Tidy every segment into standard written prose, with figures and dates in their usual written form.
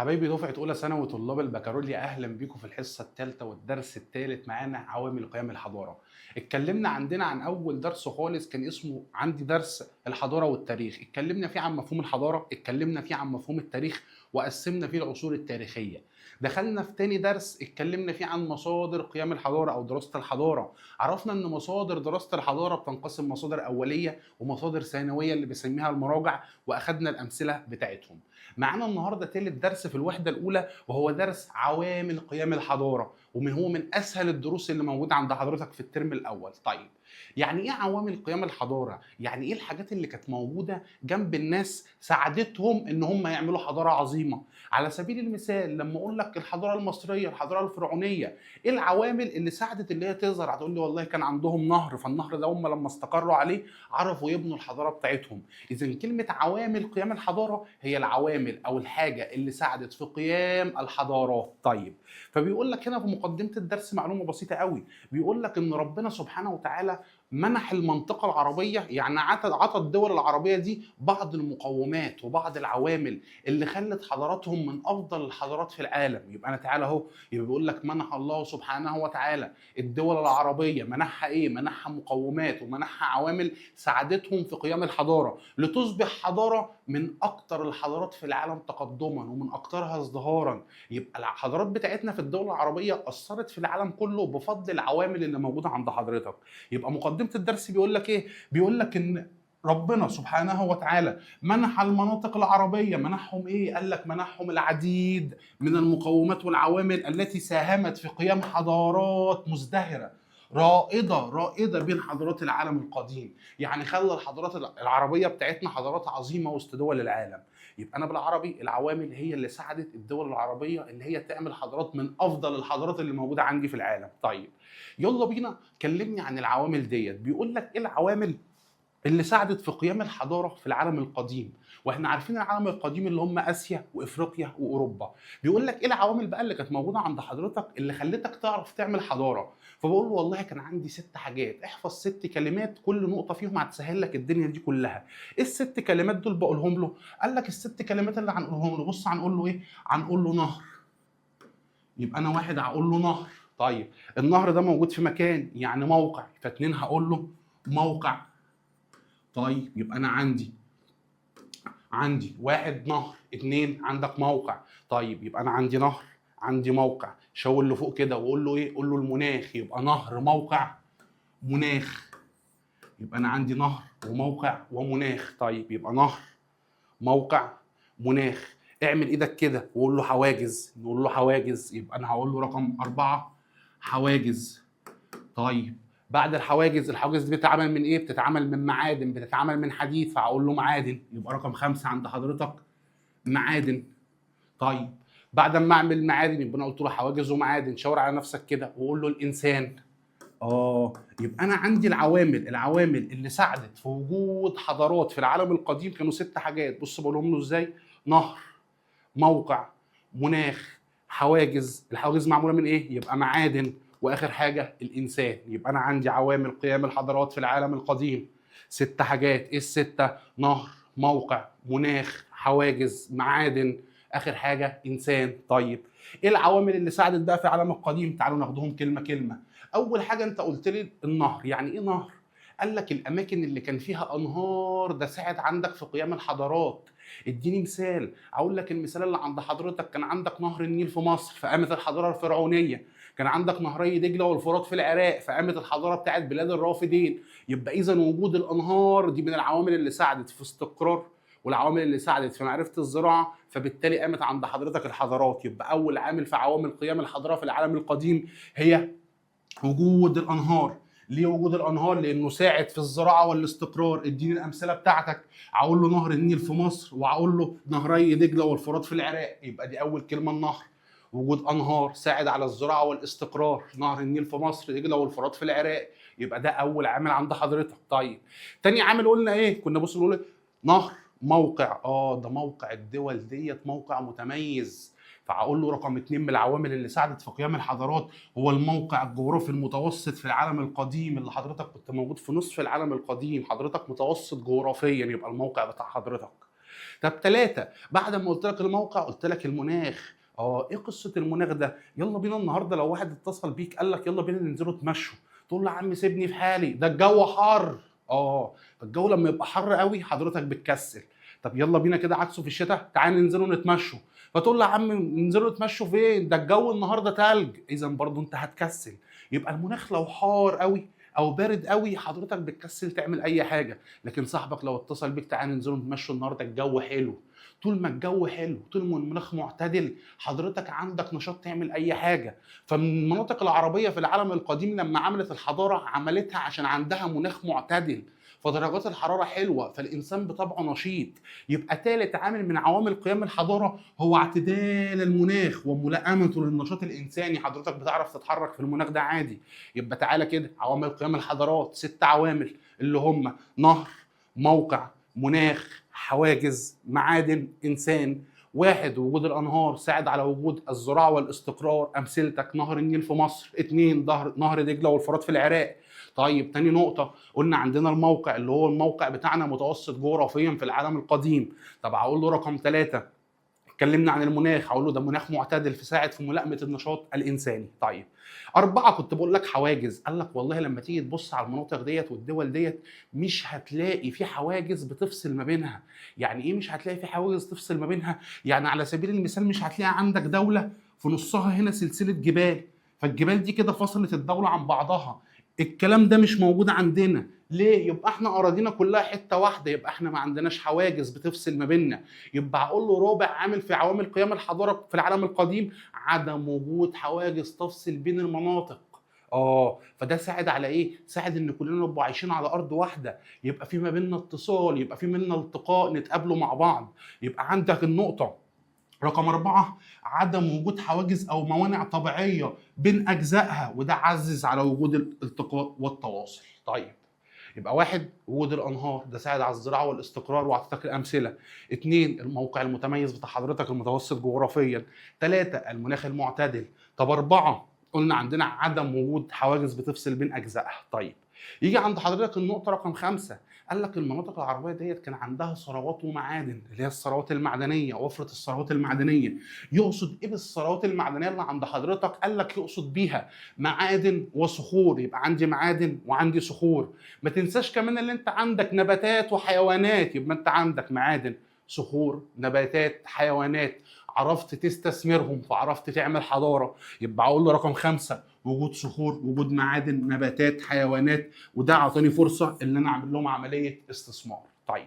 حبايبي دفعة أولى ثانوي طلاب البكالوريا، أهلا بيكم في الحصة الثالثة والدرس الثالث معانا عوامل قيام الحضارة. اتكلمنا عندنا عن أول درس خالص كان اسمه عندي درس الحضارة والتاريخ، اتكلمنا فيه عن مفهوم الحضارة، اتكلمنا فيه عن مفهوم التاريخ وقسمنا فيه العصور التاريخية. دخلنا في تاني درس اتكلمنا فيه عن مصادر قيام الحضارة أو دراسة الحضارة. عرفنا إن مصادر دراسة الحضارة بتنقسم مصادر أولية ومصادر ثانوية اللي بنسميها المراجع، وأخدنا الأمثلة بتاعتهم. معانا النهارده تالت درس في الوحدة الاولى وهو درس عوامل قيام الحضارة، ومن هو من اسهل الدروس اللي موجودة عند حضرتك في الترم الاول. طيب يعني ايه عوامل قيام الحضارة؟ يعني ايه الحاجات اللي كانت موجودة جنب الناس ساعدتهم ان هم يعملوا حضارة عظيمة؟ على سبيل المثال لما اقول لك الحضارة المصرية، الحضارة الفرعونية، ايه العوامل اللي ساعدت اللي هي تظهر؟ هتقول لي والله كان عندهم نهر، فالنهر ده هم لما استقروا عليه عرفوا يبنوا الحضارة بتاعتهم. اذا كلمة عوامل قيام الحضارة هي العوامل او الحاجة اللي ساعدت في قيام الحضارات. طيب فبيقول لك هنا في مقدمه الدرس معلومة بسيطة قوي، بيقول لك ان ربنا سبحانه وتعالى منح المنطقة العربية، يعني عطى الدول العربية دي بعض المقومات وبعض العوامل اللي خلت حضاراتهم من افضل الحضارات في العالم. يبقى انا تعالى اهو، يبقى بيقول لك منح الله سبحانه وتعالى الدول العربية، منحها ايه؟ منحها مقومات ومنحها عوامل ساعدتهم في قيام الحضارة لتصبح حضارة من اكتر الحضارات في العالم تقدما ومن اكثرها ازدهارا. يبقى الحضارات بتاعتنا في الدول العربية اثرت في العالم كله بفضل العوامل اللي موجودة عند حضرتك. يبقى مقدمه الدرس بيقول لك ايه؟ بيقول لك ان ربنا سبحانه وتعالى منح المناطق العربية، منحهم ايه؟ قال لك منحهم العديد من المقومات والعوامل التي ساهمت في قيام حضارات مزدهره رائدة رائدة بين حضارات العالم القديم. يعني خلى الحضارات العربية بتاعتنا حضارات عظيمة وسط دول العالم. يبقى انا بالعربي العوامل هي اللي ساعدت الدول العربية اللي هي تعمل حضارات من افضل الحضارات اللي موجودة عندي في العالم. طيب يلا بينا كلمني عن العوامل ديت. بيقول لك ايه العوامل اللي ساعدت في قيام الحضارة في العالم القديم؟ واحنا عارفين العالم القديم اللي هم اسيا وافريقيا واوروبا. بيقول لك ايه العوامل بقى اللي كانت موجودة عند حضرتك اللي خلتك تعرف تعمل حضارة؟ فبقول له والله كان عندي 6 حاجات، احفظ 6 كلمات كل نقطة فيهم هتسهل لك الدنيا دي كلها. ايه ال6 كلمات دول بقولهم له؟ قال لك ال6 كلمات اللي هنقولهم له، بص هنقول له ايه؟ هنقول له نهر. يبقى انا واحد هقول له نهر. طيب النهر ده موجود في مكان يعني موقع، فاتنين هقول له موقع. طيب يبقى انا عندي واحد نهر، 2 عندك موقع. طيب يبقى انا عندي نهر عندي موقع، شاور له فوق كده وقول له ايه؟ قول له المناخ. يبقى نهر موقع مناخ. يبقى انا عندي نهر وموقع ومناخ. طيب يبقى نهر موقع مناخ. اعمل ايدك كده وقول له حواجز، نقول له حواجز. يبقى انا هقول له رقم 4 حواجز. طيب بعد الحواجز، الحواجز دي بتتعمل من ايه؟ بتتعمل من معادن، بتتعمل من حديد، فهقول له معادن. يبقى رقم 5 عند حضرتك معادن. طيب بعد ما اعمل معادن يبقى انا قلت له حواجز ومعادن. شاور على نفسك كده وقول له الانسان. يبقى انا عندي العوامل اللي ساعدت في وجود حضارات في العالم القديم كانوا 6 حاجات. بص بقولهم له ازاي؟ نهر، موقع، مناخ، حواجز. الحواجز معمولة من ايه؟ يبقى معادن، واخر حاجة الانسان. يبقى انا عندي عوامل قيام الحضارات في العالم القديم 6 حاجات. ايه ال6؟ نهر، موقع، مناخ، حواجز، معادن، اخر حاجة انسان. طيب ايه العوامل اللي ساعدت بقى في العالم القديم؟ تعالوا ناخدهم كلمة كلمة. اول حاجة انت قلت لي النهر. يعني ايه نهر؟ قال لك الاماكن اللي كان فيها انهار ده ساعد عندك في قيام الحضارات. اديني مثال. اقول لك المثال اللي عند حضرتك، كان عندك نهر النيل في مصر فقامت الحضارة الفرعونية، كان عندك نهري دجله والفرات في العراق فقامت الحضارة بتاعت بلاد الرافدين. يبقى اذا وجود الانهار دي من العوامل اللي ساعدت في استقرار والعوامل اللي ساعدت في معرفة الزراعة، فبالتالي قامت عند حضرتك الحضارات. يبقى اول عامل في عوامل قيام الحضارة في العالم القديم هي وجود الانهار. ليه وجود الانهار؟ لانه ساعد في الزراعة والاستقرار. اديني الامثلة بتاعتك. اقول له نهر النيل في مصر، واقول له نهري دجله والفرات في العراق. يبقى دي اول كلمة، النهر. وجود انهار ساعد على الزراعة والاستقرار، نهر النيل في مصر، دجله والفرات في العراق. يبقى ده اول عامل عند حضرتك. طيب تاني عامل قلنا ايه؟ كنا بص نقول نهر، موقع. ده موقع الدول ديت موقع متميز، فهقول له رقم 2 من العوامل اللي ساعدت في قيام الحضارات هو الموقع الجغرافي المتوسط في العالم القديم، اللي حضرتك كنت موجود في نصف العالم القديم، حضرتك متوسط جغرافيا، يبقى الموقع بتاع حضرتك. طب 3، بعد ما قلت لك الموقع قلت لك المناخ. ايه قصة المناخ ده؟ يلا بينا النهارده لو واحد اتصل بيك قال لك يلا بينا ننزلوا تمشوا، تقول له يا عم سيبني في حالي ده الجو حر. فالجو لما يبقى حر قوي حضرتك بتكسل. طب يلا بينا كده عكسه في الشتاء، تعال ننزلوا نتمشوا، فتقول له يا عم ننزلوا نتمشوا فين؟ ده الجو النهارده تلج. اذا برضه انت هتكسل. يبقى المناخ لو حار قوي او بارد قوي حضرتك بتكسل تعمل اي حاجة. لكن صاحبك لو اتصل بيك تعال ننزلوا نتمشوا النهارده الجو حلو، طول ما الجو حلو طول ما المناخ معتدل حضرتك عندك نشاط تعمل اي حاجة. فمن المناطق العربية في العالم القديم لما عملت الحضارة عملتها عشان عندها مناخ معتدل، فدرجات الحرارة حلوة، فالانسان بطبعه نشيط. يبقى ثالث عامل من عوامل قيام الحضارة هو اعتدال المناخ وملائمته للنشاط الانساني. حضرتك بتعرف تتحرك في المناخ ده عادي. يبقى تعالى كده عوامل قيام الحضارات 6 عوامل اللي هم نهر، موقع، مناخ، حواجز، معادن، انسان. 1، وجود الانهار ساعد على وجود الزراعة والاستقرار، امثلتك نهر النيل في مصر. 2، نهر دجله والفرات في العراق. طيب تاني نقطة قلنا عندنا الموقع اللي هو الموقع بتاعنا متوسط جغرافيا في العالم القديم. طب هقول له رقم 3 اتكلمنا عن المناخ، هقول له ده مناخ معتدل في ساعد في ملائمه النشاط الانساني. طيب 4 كنت بقول لك حواجز، قال لك والله لما تيجي تبص على المناطق ديت والدول ديت مش هتلاقي في حواجز بتفصل ما بينها. يعني ايه مش هتلاقي في حواجز تفصل ما بينها؟ يعني على سبيل المثال مش هتلاقي عندك دولة في نصها هنا سلسلة جبال، فالجبال دي كده فصلت الدولة عن بعضها. الكلام ده مش موجود عندنا. ليه؟ يبقى احنا اراضينا كلها حتة واحدة، يبقى احنا ما عندناش حواجز بتفصل ما بيننا. يبقى هقول له رابع عامل في عوامل قيام الحضارة في العالم القديم عدم وجود حواجز تفصل بين المناطق. فده ساعد على ايه؟ ساعد ان كلنا نبقى عايشين على ارض واحدة، يبقى في ما بيننا اتصال، يبقى في بيننا التقاء، نتقابلوا مع بعض. يبقى عندك النقطة رقم 4 عدم وجود حواجز او موانع طبيعية بين اجزائها، وده عزز على وجود الالتقاء والتواصل. طيب يبقى 1 وجود الانهار ده ساعد على الزراعة والاستقرار واعطيتك الامثلة. 2 الموقع المتميز بتاع حضرتك المتوسط جغرافيا. 3 المناخ المعتدل. طب 4 قلنا عندنا عدم وجود حواجز بتفصل بين اجزائها. طيب يجي عند حضرتك النقطة رقم 5، قال لك المناطق العربية ديت كان عندها ثروات ومعادن اللي هي الثروات المعدنية، وفرة الثروات المعدنية. يقصد ايه بالثروات المعدنية اللي عند حضرتك؟ قال لك يقصد بيها معادن وصخور، يبقى عندي معادن وعندي صخور. ما تنساش كمان اللي انت عندك نباتات وحيوانات، يبقى انت عندك معادن، صخور، نباتات، حيوانات، عرفت تستثمرهم فعرفت تعمل حضارة. يبقى اقول له رقم 5 وجود صخور، وجود معادن، نباتات، حيوانات، وده اعطاني فرصة ان انا اعمل لهم عملية استثمار. طيب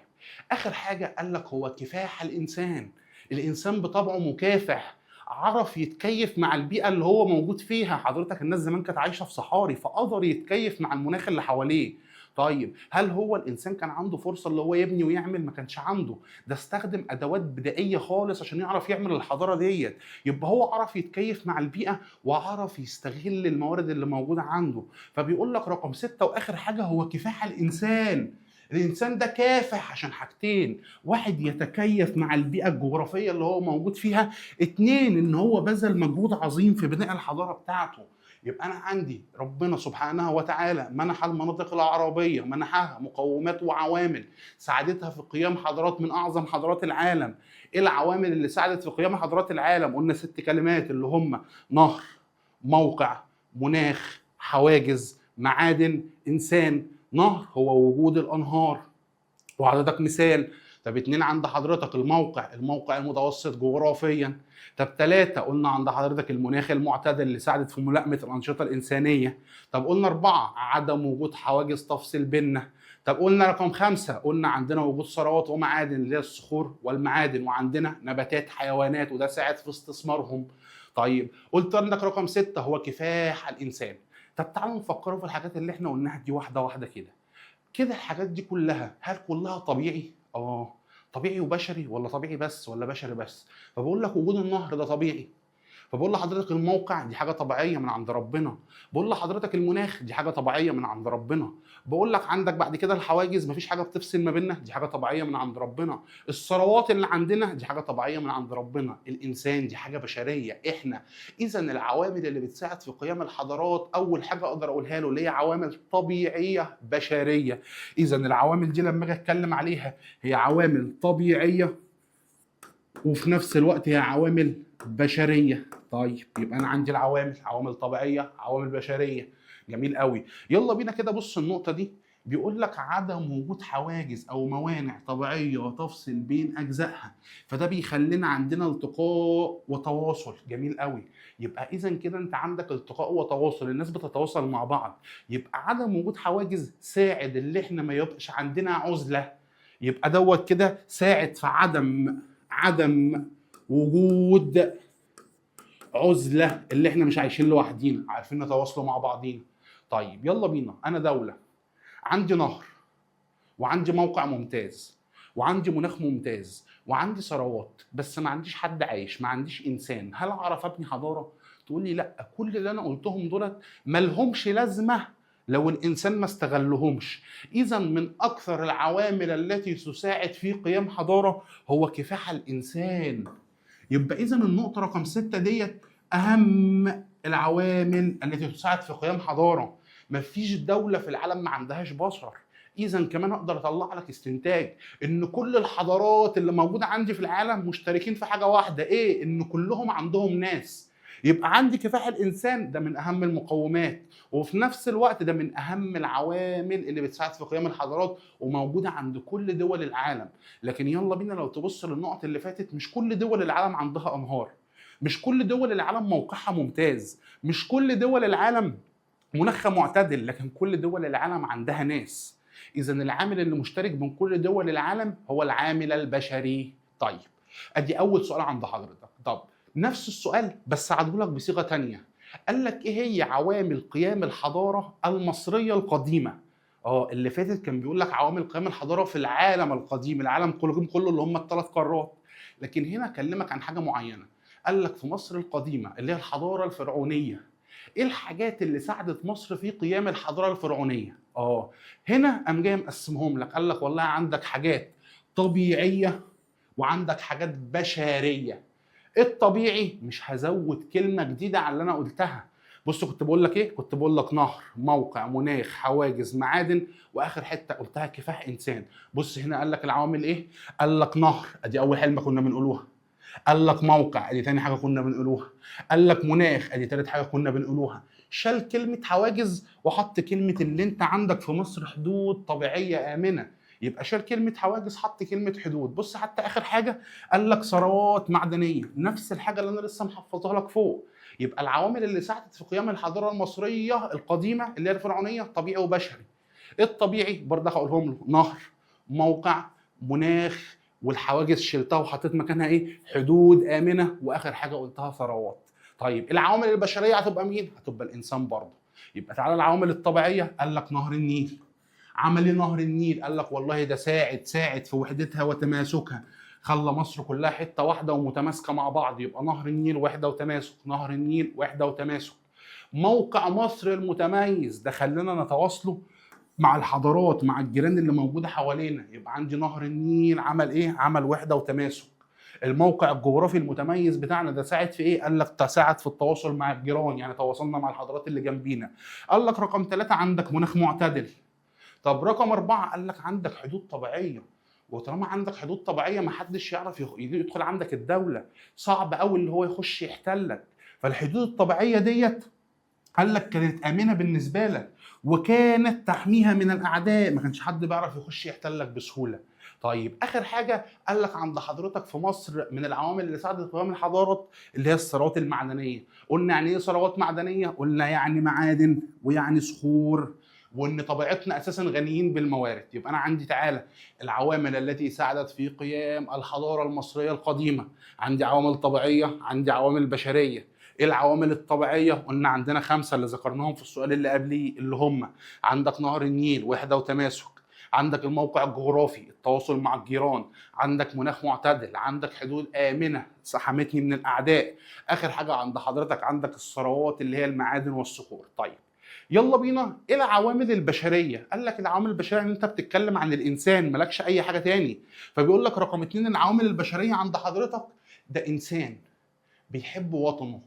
اخر حاجة قال لك هو كفاح الانسان. الانسان بطبعه مكافح، عرف يتكيف مع البيئة اللي هو موجود فيها. حضرتك الناس زمان كانت عايشه في صحاري، فقدر يتكيف مع المناخ اللي حواليه. طيب هل هو الانسان كان عنده فرصة اللي هو يبني ويعمل؟ ما كانش عنده، ده استخدم ادوات بدائية خالص عشان يعرف يعمل الحضارة ديت. يبقى هو عرف يتكيف مع البيئة وعرف يستغل الموارد اللي موجودة عنده. فبيقول لك رقم 6 واخر حاجة هو كفاح الانسان. الانسان ده كافح عشان حاجتين، 1 يتكيف مع البيئة الجغرافية اللي هو موجود فيها، 2 ان هو بذل مجهود عظيم في بناء الحضارة بتاعته. يبقى أنا عندي ربنا سبحانه وتعالى منح المناطق العربية، منحها مقومات وعوامل ساعدتها في قيام حضارات من أعظم حضارات العالم. إيه العوامل اللي ساعدت في قيام حضارات العالم؟ قلنا 6 كلمات اللي هم نهر، موقع، مناخ، حواجز، معادن، إنسان. نهر هو وجود الأنهار، وحضرتك مثال. طب 2 عند حضرتك الموقع، الموقع المتوسط جغرافيا. طب 3 قلنا عند حضرتك المناخ المعتدل اللي ساعدت في ملائمة الأنشطة الإنسانية. طب قلنا 4 عدم وجود حواجز تفصل بيننا. طب قلنا رقم 5 قلنا عندنا وجود ثروات ومعادن اللي هي الصخور والمعادن، وعندنا نباتات حيوانات وده ساعد في استثمارهم. طيب قلت عندك رقم 6 هو كفاح الإنسان. طب تعالوا نفكروا في الحاجات اللي احنا قلناها دي واحدة واحدة كده. كده الحاجات دي كلها هل كلها طبيعي؟ طبيعي وبشري، ولا طبيعي بس، ولا بشري بس؟ فبقول لك وجود النهر ده طبيعي، فبقول لحضرتك الموقع دي حاجة طبيعية من عند ربنا، بقول لحضرتك المناخ دي حاجة طبيعية من عند ربنا، بقول لك عندك بعد كده الحواجز مفيش حاجة بتفصل ما بيننا دي حاجة طبيعية من عند ربنا، الثروات اللي عندنا دي حاجة طبيعية من عند ربنا، الانسان دي حاجة بشرية احنا. اذا العوامل اللي بتساعد في قيام الحضارات اول حاجة اقدر اقولها له اللي هي عوامل طبيعية بشرية. اذا العوامل دي لما اجي اتكلم عليها هي عوامل طبيعية وفي نفس الوقت هي عوامل بشرية. طيب يبقى انا عندي العوامل، عوامل طبيعية، عوامل بشرية. جميل قوي. يلا بينا كده، بص النقطة دي بيقول لك عدم وجود حواجز او موانع طبيعية تفصل بين اجزائها، فده بيخلينا عندنا التقاء وتواصل. جميل قوي. يبقى اذا كده انت عندك التقاء وتواصل، الناس بتتواصل مع بعض. يبقى عدم وجود حواجز ساعد اللي احنا ما يبقاش عندنا عزله، يبقى دوت كده ساعد في عدم وجود عزله، اللي احنا مش عايشين لوحدينا، عارفين نتواصلوا مع بعضينا. طيب يلا بينا، انا دولة عندي نهر وعندي موقع ممتاز وعندي مناخ ممتاز وعندي ثروات، بس ما عنديش حد عايش، ما عنديش انسان، هل اعرف ابني حضارة؟ تقول لي لا، كل اللي انا قلتهم دولت ملهمش لازمه لو الانسان ما استغلهمش. اذا من اكثر العوامل التي تساعد في قيام حضارة هو كفاح الانسان. يبقى اذا النقطة رقم 6 ديت اهم العوامل التي تساعد في قيام حضارة. مفيش دولة في العالم ما عندهاش بشر. اذا كمان اقدر اطلع لك استنتاج ان كل الحضارات اللي موجودة عندي في العالم مشتركين في حاجة واحدة، ايه؟ ان كلهم عندهم ناس. يبقى عندي كفاح الانسان ده من اهم المقومات، وفي نفس الوقت ده من اهم العوامل اللي بتساعد في قيام الحضارات وموجودة عند كل دول العالم. لكن يلا بينا لو تبص للنقط اللي فاتت، مش كل دول العالم عندها انهار، مش كل دول العالم موقعها ممتاز، مش كل دول العالم مناخها معتدل، لكن كل دول العالم عندها ناس. اذا العامل اللي مشترك بين كل دول العالم هو العامل البشري. طيب ادي اول سؤال عند حضرتك. طب نفس السؤال بس عدهولك بصيغة تانية، قال لك ايه هي عوامل قيام الحضارة المصرية القديمة؟ اللي فاتت كان بيقول لك عوامل قيام الحضارة في العالم القديم، العالم كله اللي هم الثلاث قارات، لكن هنا كلمك عن حاجة معينة، قال لك في مصر القديمة اللي هي الحضارة الفرعونية، ايه الحاجات اللي ساعدت مصر في قيام الحضارة الفرعونية؟ هنا قام جاي مقسمهم لك، قال لك والله عندك حاجات طبيعية وعندك حاجات بشرية. الطبيعي مش هزود كلمة جديدة على اللي انا قلتها. بص كنت بقول لك ايه؟ كنت بقول لك نهر، موقع، مناخ، حواجز، معادن، واخر حتة قلتها كفاح انسان. بص هنا قال لك العوامل ايه؟ قال لك نهر، ادي اول حلمه كنا بنقولوها. قال لك موقع، ادي تاني حاجة كنا بنقولوها. قال لك مناخ، ادي تالت حاجة كنا بنقولوها. شال كلمة حواجز وحط كلمة اللي انت عندك في مصر حدود طبيعية امنه، يبقى شال كلمة حواجز حط كلمة حدود. بص حتى اخر حاجة قال لك ثروات معدنية، نفس الحاجة اللي انا لسه محفظها لك فوق. يبقى العوامل اللي ساعدت في قيام الحضارة المصرية القديمة اللي هي الفرعونية طبيعي وبشري. الطبيعي برضه هقولهم له، نهر، موقع، مناخ، والحواجز شلتها وحطيت مكانها ايه؟ حدود امنه، واخر حاجة قلتها ثروات. طيب العوامل البشرية هتبقى مين؟ هتبقى الانسان برضه. يبقى تعالى العوامل الطبيعية، قال لك نهر النيل. عمل ايه نهر النيل؟ قال لك والله ده ساعد في وحدتها وتماسكها، خلى مصر كلها حتة واحدة ومتماسكه مع بعض. يبقى نهر النيل وحده وتماسك، نهر النيل وحده وتماسك. موقع مصر المتميز ده خلانا نتواصلوا مع الحضارات، مع الجيران اللي موجودة حوالينا. يبقى عندي نهر النيل عمل ايه؟ عمل وحده وتماسك. الموقع الجغرافي المتميز بتاعنا ده ساعد في ايه؟ قال لك تساعد في التواصل مع الجيران، يعني تواصلنا مع الحضارات اللي جنبينا. قال لك رقم 3 عندك مناخ معتدل. طب رقم 4 قال لك عندك حدود طبيعية، وطالما عندك حدود طبيعية ما حدش يعرف يدخل عندك الدولة، صعب قوي اللي هو يخش يحتلك. فالحدود الطبيعية ديت قال لك كانت امنه بالنسبة لك وكانت تحميها من الاعداء، ما كانش حد بيعرف يخش يحتلك بسهولة. طيب اخر حاجة قال لك عند حضرتك في مصر من العوامل اللي ساعدت قيام الحضارات اللي هي الثروات المعدنية. قلنا يعني ايه ثروات معدنية؟ قلنا يعني معادن ويعني صخور، وان طبيعتنا اساسا غنيين بالموارد. يبقى انا عندي تعالى العوامل التي ساعدت في قيام الحضارة المصرية القديمة، عندي عوامل طبيعية، عندي عوامل بشرية. ايه العوامل الطبيعية؟ قلنا عندنا 5 اللي ذكرناهم في السؤال اللي قبليه، اللي هم عندك نهر النيل وحده وتماسك، عندك الموقع الجغرافي التواصل مع الجيران، عندك مناخ معتدل، عندك حدود امنه سحمتني من الاعداء، اخر حاجة عند حضرتك عندك الثروات اللي هي المعادن والصخور. طيب يلا بينا ايه العوامل البشرية؟ قال لك العوامل البشرية ان انت بتتكلم عن الانسان، مالكش اي حاجة تاني. فبيقول لك رقم 2 العوامل البشرية عند حضرتك ده انسان بيحب وطنه،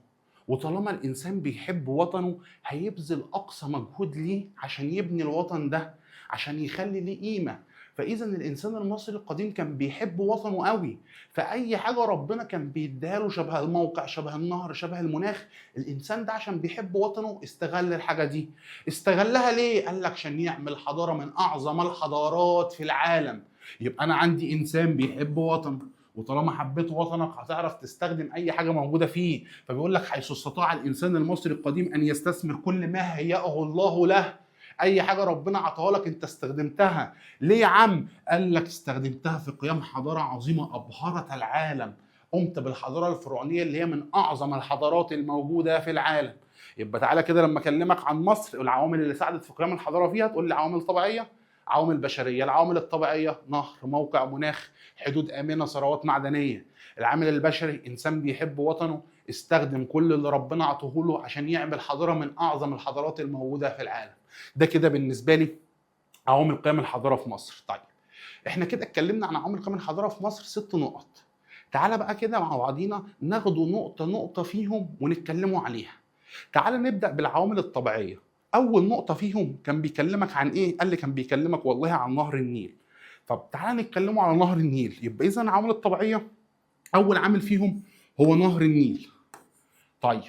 وطالما الانسان بيحب وطنه هيبذل اقصى مجهود ليه عشان يبني الوطن ده، عشان يخلي ليه قيمة. فاذا الانسان المصري القديم كان بيحب وطنه قوي، فاي حاجة ربنا كان بيديها له شبه الموقع، شبه النهر، شبه المناخ، الانسان ده عشان بيحب وطنه استغل الحاجة دي. استغلها ليه؟ قال لك عشان يعمل حضارة من اعظم الحضارات في العالم. يبقى انا عندي انسان بيحب وطنه، وطالما حبيت وطنك هتعرف تستخدم اي حاجة موجودة فيه. فبيقول لك حيث استطاع الانسان المصري القديم ان يستثمر كل ما هيأه الله له. اي حاجة ربنا عطاها لك انت استخدمتها. ليه يا عم؟ قال لك استخدمتها في قيام حضارة عظيمة ابهرت العالم. قمت بالحضارة الفرعونية اللي هي من اعظم الحضارات الموجودة في العالم. يبقى تعالى كده لما اكلمك عن مصر، العوامل اللي ساعدت في قيام الحضارة فيها، تقول لي عوامل طبيعية، عوامل بشرية. العوامل الطبيعية: نهر، موقع، مناخ، حدود امنه، ثروات معدنية. العامل البشري: انسان بيحب وطنه، استخدم كل اللي ربنا عطاه له عشان يعمل حضارة من اعظم الحضارات الموجودة في العالم. ده كده بالنسبة لي عوامل قيام الحضارة في مصر. طيب احنا كده اتكلمنا عن عوامل قيام الحضارة في مصر 6 نقط. تعالى بقى كده مع بعضينا ناخدوا نقطة نقطة فيهم ونتكلموا عليها. تعالى نبدا بالعوامل الطبيعية. اول نقطة فيهم كان بيكلمك عن ايه؟ قال لي كان بيكلمك والله عن نهر النيل. طب تعالى نتكلموا على نهر النيل. يبقى اذا العوامل الطبيعية اول عامل فيهم هو نهر النيل. طيب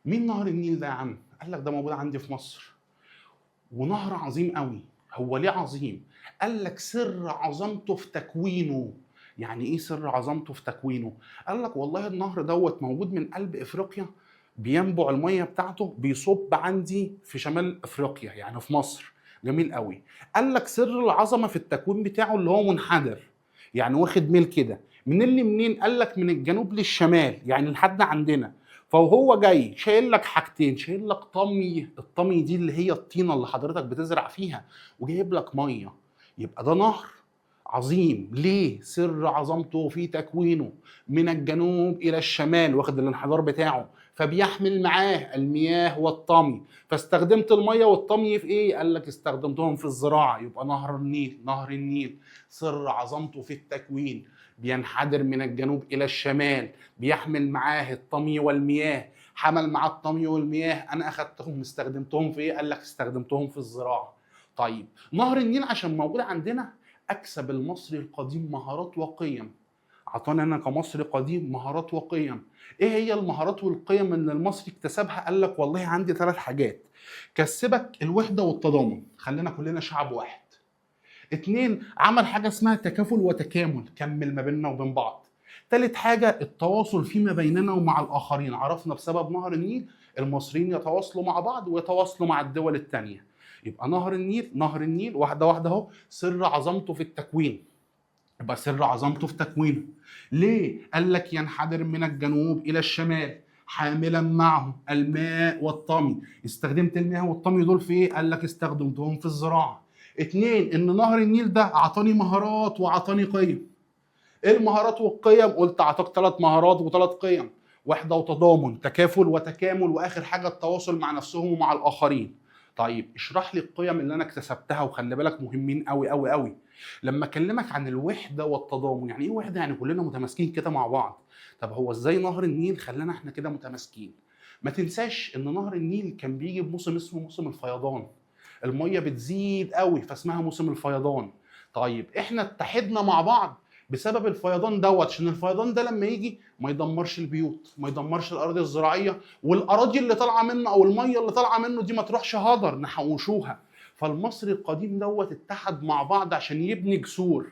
مين نهر النيل ده يا عم؟ قال لك ده موجود عندي في مصر، ونهر عظيم قوي. هو ليه عظيم؟ قال لك سر عظمته في تكوينه. يعني ايه سر عظمته في تكوينه؟ قال لك والله النهر دوت موجود من قلب افريقيا، بينبع المية بتاعته بيصب عندي في شمال افريقيا، يعني في مصر. جميل قوي. قال لك سر العظمة في التكوين بتاعه اللي هو منحدر، يعني واخد ميل كده. من اللي منين؟ قال لك من الجنوب للشمال، يعني لحد عندنا. فهو جاي شايل لك حاجتين، شايل لك طمي، الطمي دي اللي هي الطينه اللي حضرتك بتزرع فيها، وجايب لك مية. يبقى ده نهر عظيم. ليه؟ سر عظمته في تكوينه من الجنوب الى الشمال، واخد الانحدار بتاعه، فبيحمل معاه المياه والطمي. فاستخدمت المية والطمي في ايه؟ قال لك استخدمتهم في الزراعة. يبقى نهر النيل، نهر النيل سر عظمته في التكوين، بينحدر من الجنوب الى الشمال، بيحمل معاه الطمي والمياه. حمل معاه الطمي والمياه، انا اخدتهم استخدمتهم في ايه؟ قال لك استخدمتهم في الزراعة. طيب نهر النيل عشان موجود عندنا اكسب المصري القديم مهارات وقيم. عطانا انا كمصري قديم مهارات وقيم. ايه هي المهارات والقيم اللي المصري اكتسبها؟ قال لك والله عندي 3 حاجات. كسبك الوحدة والتضامن، خلينا كلنا شعب واحد. 2، عمل حاجة اسمها تكافل وتكامل، كمل ما بيننا وبين بعض. 3 حاجة، التواصل فيما بيننا ومع الاخرين. عرفنا بسبب نهر النيل المصريين يتواصلوا مع بعض ويتواصلوا مع الدول التانية. يبقى نهر النيل، نهر النيل واحدة واحدة اهو، سر عظمته في التكوين. يبقى سر عظمته في تكوينه. ليه؟ قال لك ينحدر من الجنوب الى الشمال، حاملا معه الماء والطمي. استخدمت الماء والطمي دول في ايه؟ قال لك استخدمتهم في الزراعة. 2، ان نهر النيل ده اعطاني مهارات وعطاني قيم. ايه المهارات والقيم؟ قلت اعطاك 3 مهارات و3 قيم: وحده وتضامن، تكافل وتكامل، واخر حاجة التواصل مع نفسهم ومع الاخرين. طيب اشرح لي القيم اللي انا اكتسبتها، وخلي بالك مهمين قوي قوي قوي. لما اكلمك عن الوحدة والتضامن، يعني ايه وحده؟ يعني كلنا متماسكين كده مع بعض. طب هو ازاي نهر النيل خلانا احنا كده متماسكين؟ ما تنساش ان نهر النيل كان بيجي بموسم اسمه موسم الفيضان، المية بتزيد قوي فاسمها موسم الفيضان. طيب احنا اتحدنا مع بعض بسبب الفيضان دوت، عشان الفيضان ده لما يجي ما يدمرش البيوت، ما يدمرش الاراضي الزراعية، والاراضي اللي طالعه منه او المية اللي طالعه منه دي ما تروحش هدر، نحوشوها. فالمصري القديم دوت اتحد مع بعض عشان يبني جسور.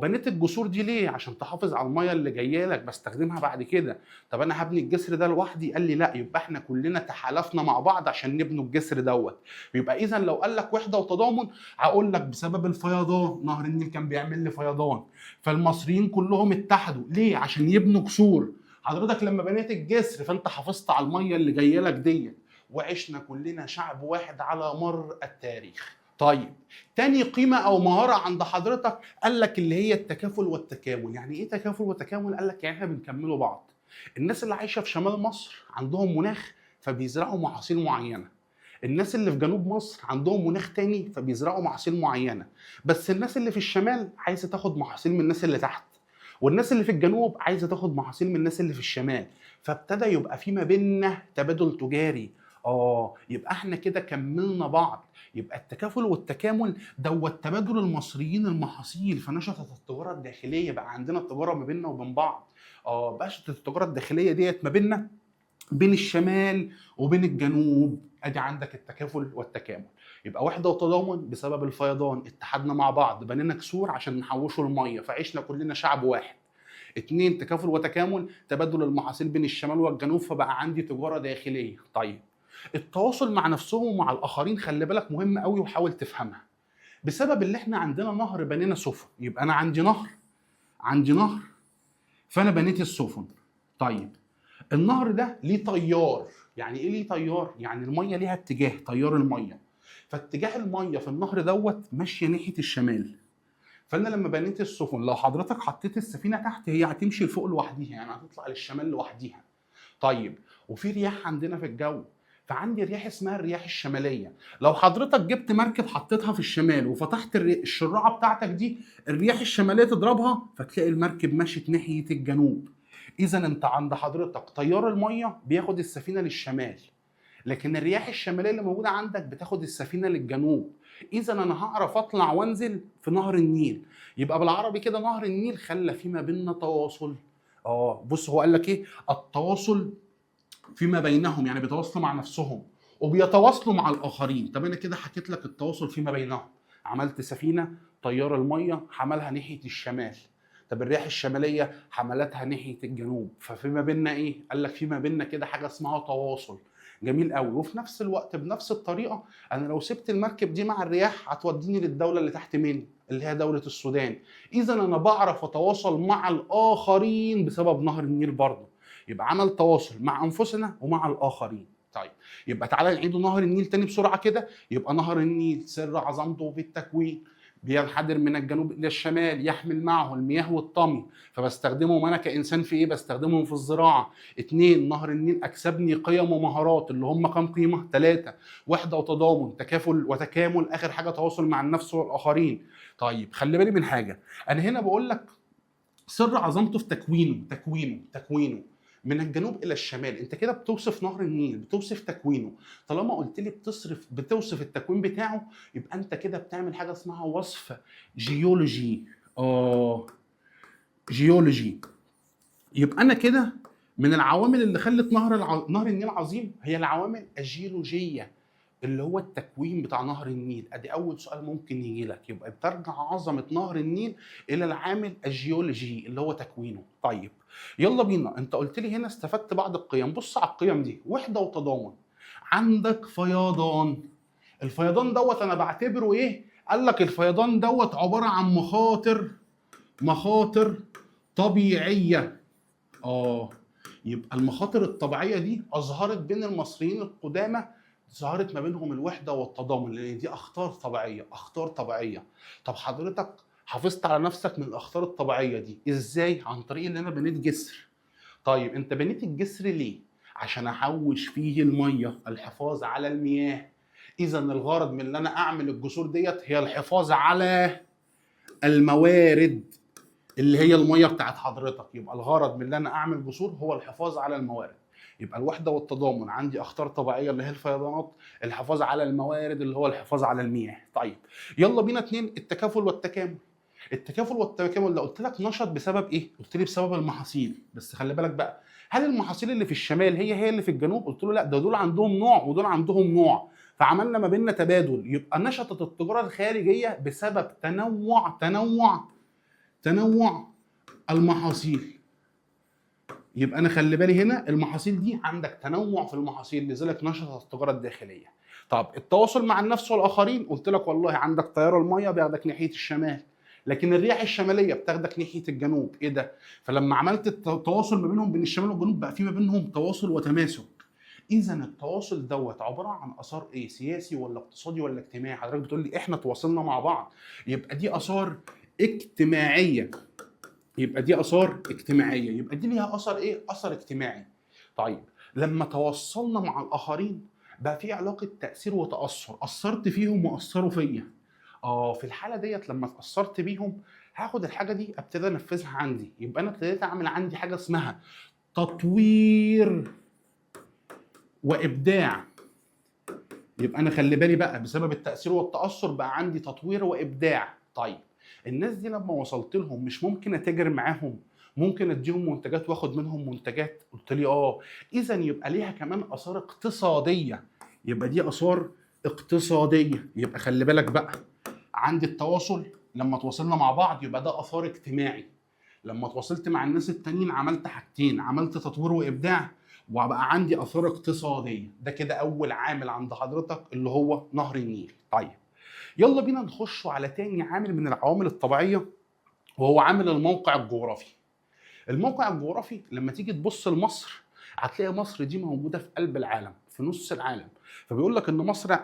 بنيت الجسور دي ليه؟ عشان تحافظ على المية اللي جاية لك بستخدمها بعد كده. طب انا هبني الجسر ده لوحدي؟ قال لي لا، يبقى احنا كلنا تحالفنا مع بعض عشان نبنوا الجسر دوت. يبقى اذا لو قال لك وحده وتضامن، هقول لك بسبب الفيضان، نهر النيل كان بيعمل لي فيضان، فالمصريين كلهم اتحدوا ليه؟ عشان يبنوا جسور. حضرتك لما بنيت الجسر فانت حافظت على المية اللي جاية لك ديت، وعشنا كلنا شعب واحد على مر التاريخ. طيب تاني قيمة أو مهارة عند حضرتك قال لك اللي هي التكافل والتكامل. يعني إيه تكافل وتكامل؟ قال لك يعني إحنا بنكملوا بعض. الناس اللي عايشة في شمال مصر عندهم مناخ فبيزرعوا محاصيل معينة، الناس اللي في جنوب مصر عندهم مناخ تاني فبيزرعوا محاصيل معينة، بس الناس اللي في الشمال عايزة تاخد محاصيل من الناس اللي تحت، والناس اللي في الجنوب عايزة تاخد محاصيل من الناس اللي في الشمال. فابتدى يبقى في ما بيننا تبادل تجاري. يبقى احنا كده كملنا بعض. يبقى التكافل والتكامل دوت تبادل المصريين المحاصيل، فنشطت التجارة الداخلية، بقى عندنا التجارة ما بيننا وبين بعض. بقت التجارة الداخلية ديت ما بيننا، بين الشمال وبين الجنوب. ادي عندك التكافل والتكامل. يبقى وحده وتضامن بسبب الفيضان، اتحدنا مع بعض، بنينا كسور عشان نحوشوا المية، فعشنا كلنا شعب واحد. 2 تكافل وتكامل، تبادل المحاصيل بين الشمال والجنوب، فبقى عندي تجارة داخلية. طيب التواصل مع نفسهم ومع الاخرين، خلي بالك مهم قوي وحاول تفهمها. بسبب اللي احنا عندنا نهر بنينا سفن، يبقى انا عندي نهر، عندي نهر، فانا بنيت السفن. طيب النهر ده ليه تيار، يعني ايه ليه تيار؟ يعني المية ليها اتجاه، تيار المية، فاتجاه المية في النهر دوت ماشية ناحية الشمال. فانا لما بنيت السفن، لو حضرتك حطيت السفينة تحت هي هتمشي لفوق لوحديها، يعني هتطلع للشمال لوحديها. طيب وفي رياح عندنا في الجو، فعندي رياح اسمها الرياح الشمالية. لو حضرتك جبت مركب حطيتها في الشمال وفتحت الشراعه بتاعتك دي، الرياح الشمالية تضربها، فتلاقي المركب مشيت ناحية الجنوب. اذا انت عند حضرتك تيار المية بياخد السفينة للشمال، لكن الرياح الشمالية اللي موجودة عندك بتاخد السفينة للجنوب. اذا انا هعرف اطلع وانزل في نهر النيل. يبقى بالعربي كده نهر النيل خلى في ما بيننا تواصل. بص هو قال لك ايه؟ التواصل فيما بينهم، يعني بيتواصلوا مع نفسهم وبيتواصلوا مع الاخرين. طب انا كده حكيت لك التواصل فيما بينهم، عملت سفينة، تيار المية حملها ناحية الشمال، طب الرياح الشمالية حملتها ناحية الجنوب، ففيما بيننا ايه؟ قال لك فيما بيننا كده حاجة اسمها تواصل. جميل قوي. وفي نفس الوقت بنفس الطريقة انا لو سبت المركب دي مع الرياح هتوديني للدولة اللي تحت مني اللي هي دولة السودان. اذا انا بعرف اتواصل مع الاخرين بسبب نهر النيل برضه. يبقى عمل تواصل مع انفسنا ومع الاخرين. طيب يبقى تعالى نعيد نهر النيل تاني بسرعة كده. يبقى نهر النيل سر عظمته في التكوين، بينحدر من الجنوب الى الشمال، يحمل معه المياه والطمي، فبستخدمهم انا كانسان في ايه؟ بستخدمهم في الزراعة. 2 نهر النيل اكسبني قيم ومهارات اللي هم كام قيمة؟ 3. وحده وتضامن، تكافل وتكامل، اخر حاجة تواصل مع النفس والاخرين. طيب خلي بالي من حاجة، انا هنا بقول لك سر عظمته في تكوينه، تكوينه، تكوينه من الجنوب الى الشمال. انت كده بتوصف نهر النيل، بتوصف تكوينه. طالما قلت لي بتوصف التكوين بتاعه، يبقى انت كده بتعمل حاجة اسمها وصف جيولوجي. جيولوجي. يبقى انا كده من العوامل اللي خلت نهر النيل عظيم هي العوامل الجيولوجيه اللي هو التكوين بتاع نهر النيل. ادي اول سؤال ممكن يجي لك، يبقى بترجع عظمه نهر النيل الى العامل الجيولوجي اللي هو تكوينه. طيب يلا بينا، انت قلت لي هنا استفدت بعض القيم، بص على القيم دي. وحده وتضامن، عندك فيضان. الفيضان دوت انا بعتبره ايه؟ قال لك الفيضان دوت عبارة عن مخاطر، مخاطر طبيعية. يبقى المخاطر الطبيعية دي اظهرت بين المصريين القدامى، ظهرت ما بينهم الوحدة والتضامن، لان دي اخطار طبيعية، اخطار طبيعية. طب حضرتك حافظت على نفسك من الاخطار الطبيعية دي ازاي؟ عن طريق ان انا بنيت جسر. طيب انت بنيت الجسر ليه؟ عشان احوش فيه المية، الحفاظ على المياه. اذا الغرض من ان انا اعمل الجسور ديت هي الحفاظ على الموارد اللي هي المية بتاعت حضرتك. يبقى الغرض من ان انا اعمل جسور هو الحفاظ على الموارد. يبقى الوحدة والتضامن، عندي اخطار طبيعية اللي هي الفيضانات، الحفاظ على الموارد اللي هو الحفاظ على المياه. طيب يلا بينا 2، التكافل والتكامل. التكافل والتكامل ده قلت لك نشط بسبب ايه؟ قلت لي بسبب المحاصيل. بس خلي بالك بقى، هل المحاصيل اللي في الشمال هي هي اللي في الجنوب؟ قلت له لا، ده دول عندهم نوع ودول عندهم نوع، فعملنا ما بيننا تبادل. يبقى نشطت التجارة الخارجية بسبب تنوع تنوع تنوع المحاصيل. يبقى انا خلي بالي هنا المحاصيل دي عندك تنوع في المحاصيل، لذلك نشطت التجارة الداخلية. طب التواصل مع النفس والاخرين، قلت لك والله عندك تيار المية بياخدك ناحية الشمال، لكن الرياح الشمالية بتاخدك ناحية الجنوب. ايه ده؟ فلما عملت التواصل ما بينهم، بين الشمال والجنوب، بقى في ما بينهم تواصل وتماسك. اذا التواصل دوت عبارة عن اثار ايه؟ سياسي ولا اقتصادي ولا اجتماعي؟ حضرتك بتقول لي احنا تواصلنا مع بعض، يبقى دي اثار اجتماعية. يبقى دي اثار اجتماعية، يبقى دي ليها اثر ايه؟ اثر اجتماعي. طيب لما تواصلنا مع الاخرين بقى في علاقة تاثير وتاثر، اثرت فيهم واثروا فيا. في الحالة ديت لما اتاثرت بيهم هاخد الحاجة دي ابتدي انفذها عندي. يبقى انا ابتديت اعمل عندي حاجة اسمها تطوير وابداع. يبقى انا خلي بالي بقى بسبب التاثير والتاثر بقى عندي تطوير وابداع. طيب الناس دي لما وصلت لهم مش ممكن اتاجر معاهم؟ ممكن اديهم منتجات واخد منهم منتجات؟ قلت لي اه. اذا يبقى ليها كمان اثار اقتصادية، يبقى دي اثار اقتصادية. يبقى خلي بالك بقى عندي التواصل لما تواصلنا مع بعض يبقى ده اثار اجتماعي. لما تواصلت مع الناس التانيين عملت حاجتين، عملت تطوير وابداع وبقى عندي اثار اقتصادية. ده كده اول عامل عند حضرتك اللي هو نهر النيل. طيب يلا بينا نخش على تاني عامل من العوامل الطبيعية، وهو عامل الموقع الجغرافي. الموقع الجغرافي لما تيجي تبص لمصر هتلاقي مصر دي موجودة في قلب العالم، في نص العالم. فبيقول لك ان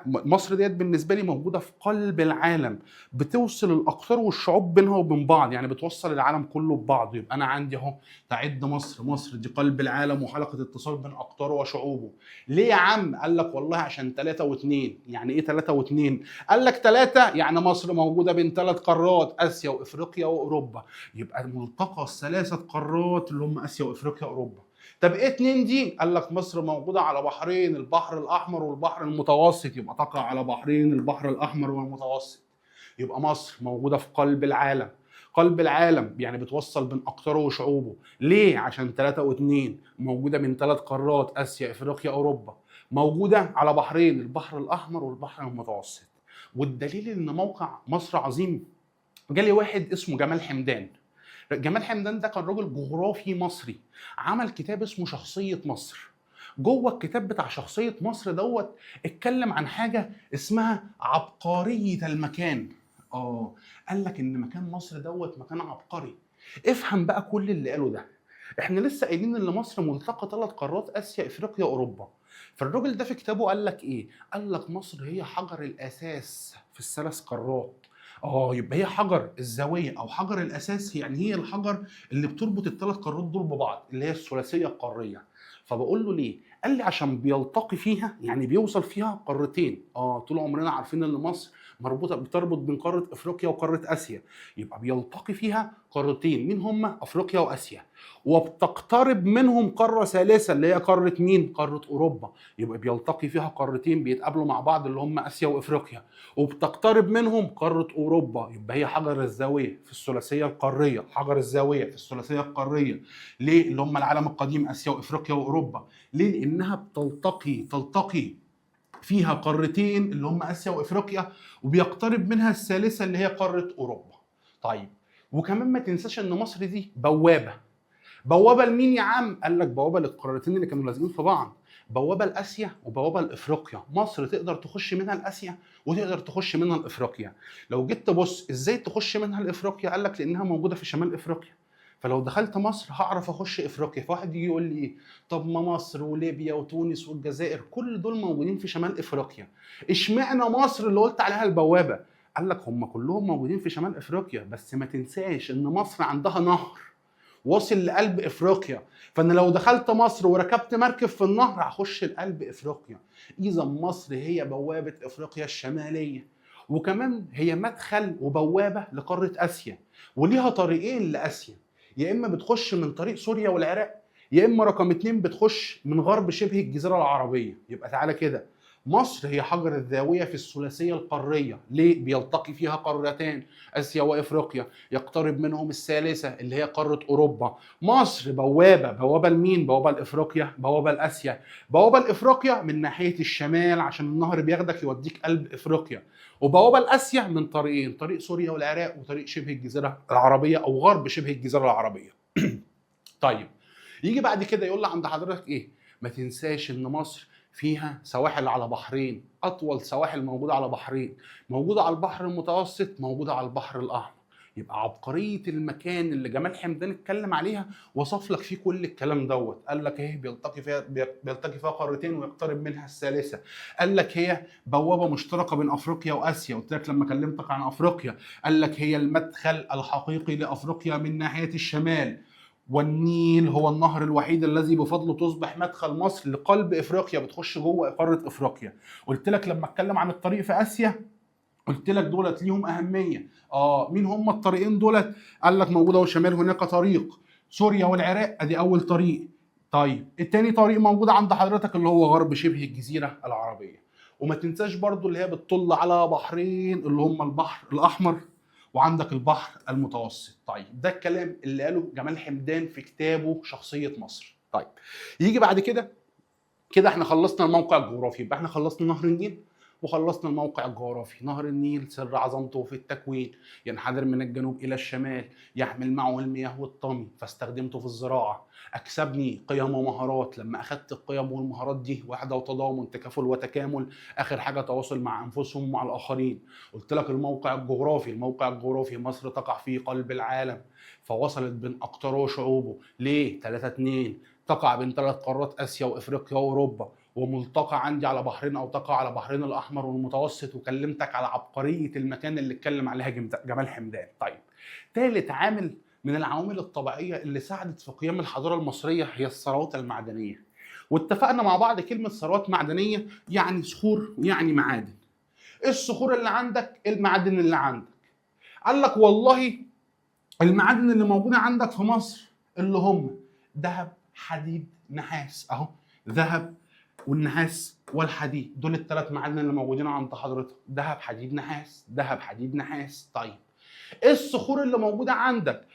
مصر ديت بالنسبة لي موجودة في قلب العالم، بتوصل الاقطار والشعوب بينها وبين بعض، يعني بتوصل العالم كله ببعضه. يبقى انا عندي اهو تعد مصر، مصر دي قلب العالم وحلقه اتصال بين اقطاره وشعوبه. ليه يا عم؟ قال لك والله عشان 3 و2. يعني ايه 3 و2؟ قال لك 3 يعني مصر موجودة بين 3 قارات، اسيا وافريقيا واوروبا، يبقى ملتقى الثلاثة قارات اللي هم اسيا وافريقيا واوروبا. طب ايه 2 دي؟ قال لك مصر موجودة على بحرين، البحر الاحمر والبحر المتوسط، يبقى تقع على بحرين البحر الاحمر والمتوسط. يبقى مصر موجودة في قلب العالم. قلب العالم يعني بتوصل بين اقطاره وشعوبه. ليه؟ عشان 3 و2، موجودة من 3 قارات، اسيا افريقيا اوروبا، موجودة على بحرين البحر الاحمر والبحر المتوسط. والدليل ان موقع مصر عظيم، جالي واحد اسمه جمال حمدان. جمال حمدان ده كان راجل جغرافي مصري، عمل كتاب اسمه شخصية مصر. جوه الكتاب بتاع شخصية مصر دوت اتكلم عن حاجة اسمها عبقرية المكان. قال لك ان مكان مصر دوت مكان عبقري. افهم بقى كل اللي قاله ده. احنا لسه قايلين ان مصر ملتقى 3 قارات، اسيا افريقيا اوروبا. فالراجل ده في كتابه قال لك ايه؟ قال لك مصر هي حجر الاساس في الثلاث قارات. يبقى هي حجر الزاوية او حجر الاساس، يعني هي الحجر اللي بتربط الثلاث قارات دول ببعض، اللي هي الثلاثية القارية. فبقول له ليه؟ قال لي عشان بيلتقي فيها، يعني بيوصل فيها قارتين. طول عمرنا عارفين ان مصر مربوطة، بتربط بين قارة افريقيا وقاره اسيا، يبقى بيلتقي فيها قارتين، مين هما؟ افريقيا واسيا. وبتقترب منهم قارة ثالثة اللي هي قارة مين؟ قارة اوروبا. يبقى بيلتقي فيها قارتين بيتقابلوا مع بعض اللي هم اسيا وافريقيا، وبتقترب منهم قارة اوروبا. يبقى هي حجر الزاوية في الثلاثية القارية، حجر الزاوية في الثلاثية القارية. ليه؟ اللي هم العالم القديم اسيا وافريقيا واوروبا. ليه؟ لانها بتلتقي فيها قارتين اللي هم اسيا وافريقيا، وبيقترب منها الثالثة اللي هي قارة اوروبا. طيب وكمان ما تنساش ان مصر دي بوابه. بوابه لمين يا عم؟ قال لك بوابه للقارتين اللي كانوا لازقين في بعض، بوابه لاسيا وبوابه لافريقيا. مصر تقدر تخش منها لاسيا وتقدر تخش منها لافريقيا. لو جيت تبص ازاي تخش منها لافريقيا، قال لك لانها موجودة في شمال افريقيا، فلو دخلت مصر هعرف اخش افريقيا. فواحد يجي يقول لي ايه؟ طب ما مصر وليبيا وتونس والجزائر كل دول موجودين في شمال افريقيا، اشمعنى مصر اللي قلت عليها البوابة؟ قال لك هم كلهم موجودين في شمال افريقيا، بس ما تنساش ان مصر عندها نهر واصل لقلب افريقيا، فانا لو دخلت مصر وركبت مركب في النهر هخش لقلب افريقيا. اذا مصر هي بوابه افريقيا الشمالية، وكمان هي مدخل وبوابه لقاره اسيا، وليها طريقين لاسيا، يا اما بتخش من طريق سوريا والعراق، يا اما رقم 2 بتخش من غرب شبه الجزيرة العربية. يبقى تعالى كده، مصر هي حجر الزاوية في الثلاثية القارية. ليه؟ بيلتقي فيها قارتان، اسيا وافريقيا، يقترب منهم الثالثة اللي هي قارة اوروبا. مصر بوابه، بوابه لمين؟ بوابه لافريقيا، بوابه لاسيا. بوابه لافريقيا من ناحية الشمال عشان النهر بياخدك يوديك قلب افريقيا، وبوابه لاسيا من طريقين، طريق سوريا والعراق وطريق شبه الجزيرة العربية او غرب شبه الجزيرة العربية. طيب يجي بعد كده يقول لي عند حضرتك ايه؟ ما تنساش ان مصر فيها سواحل على بحرين، اطول سواحل موجودة على بحرين، موجودة على البحر المتوسط، موجودة على البحر الاحمر. يبقى عبقرية المكان اللي جمال حمدان اتكلم عليها وصف لك فيه كل الكلام دوت. قال لك ايه؟ بيلتقي فيها قارتين ويقترب منها الثالثة. قال لك هي بوابه مشتركة بين افريقيا واسيا، قلت لك لما كلمتك عن افريقيا. قال لك هي المدخل الحقيقي لافريقيا من ناحية الشمال، والنيل هو النهر الوحيد الذي بفضله تصبح مدخل مصر لقلب افريقيا، بتخش جوه قارة افريقيا. قلت لك لما اتكلم عن الطريق في اسيا قلت لك دولت ليهم اهمية. مين هم الطريقين دولت؟ قال لك موجودة وشمال هناك طريق سوريا والعراق، ادي اول طريق. طيب التاني طريق موجود عند حضرتك اللي هو غرب شبه الجزيرة العربية. وما تنساش برضو اللي هي بتطل على بحرين اللي هم البحر الاحمر وعندك البحر المتوسط. طيب ده الكلام اللي قاله جمال حمدان في كتابه شخصية مصر. طيب يجي بعد كده، كده احنا خلصنا الموقع الجغرافي، يبقى احنا خلصنا نهر النيل وخلصنا الموقع الجغرافي. نهر النيل سر عظمته في التكوين، ينحدر من الجنوب إلى الشمال، يحمل معه المياه والطمي، فاستخدمته في الزراعة، أكسبني قيم ومهارات، لما أخدت القيم والمهارات دي وحدة وتضامن، تكافل وتكامل، آخر حاجة تواصل مع أنفسهم ومع الآخرين. قلت لك الموقع الجغرافي، الموقع الجغرافي مصر تقع في قلب العالم، فوصلت بين أقطاره وشعوبه، ليه؟ 3-2، تقع بين 3 قارات آسيا وإفريقيا وأوروبا، وملتقى عندي على بحرين او تقع على بحرين الاحمر والمتوسط، وكلمتك على عبقرية المكان اللي اتكلم عليها جمال حمدان. طيب ثالث عامل من العوامل الطبيعية اللي ساعدت في قيام الحضارة المصرية هي الثروات المعدنية. واتفقنا مع بعض كلمة ثروات معدنية يعني صخور ويعني معادن. ايه الصخور اللي عندك؟ المعادن اللي عندك. قال لك والله المعادن اللي موجودة عندك في مصر اللي هم ذهب، حديد، نحاس، اهو ذهب والنحاس والحديد، دول الثلاث معادن اللي موجودين عند حضرتك، ذهب حديد نحاس، ذهب حديد نحاس. طيب ايه الصخور اللي موجودة عندك؟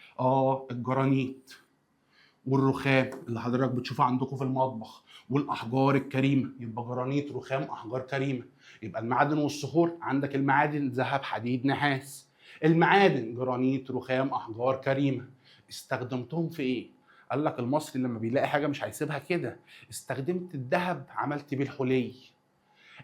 الجرانيت والرخام اللي حضرتك بتشوفه عندكم في المطبخ، والاحجار الكريمة، يبقى جرانيت رخام احجار كريمة. يبقى المعادن والصخور عندك المعادن ذهب حديد نحاس، المعادن جرانيت رخام احجار كريمة. استخدمتهم في ايه؟ قال لك المصري لما بيلاقي حاجة مش هيسيبها كده. استخدمت الذهب عملت بيه الحلي،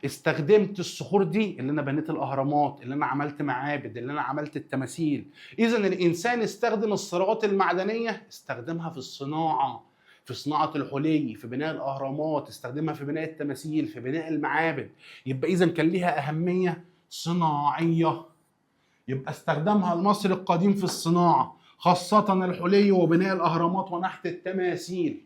استخدمت الصخور دي اللي انا بنيت الاهرامات، اللي انا عملت معابد، اللي انا عملت التماثيل. اذا الانسان استخدم الثروات المعدنية، استخدمها في الصناعة، في صناعة الحلي، في بناء الاهرامات، استخدمها في بناء التماثيل، في بناء المعابد. يبقى اذا كان ليها اهمية صناعية، يبقى استخدمها المصري القديم في الصناعة، خاصة الحلي وبناء الأهرامات ونحت التماثيل.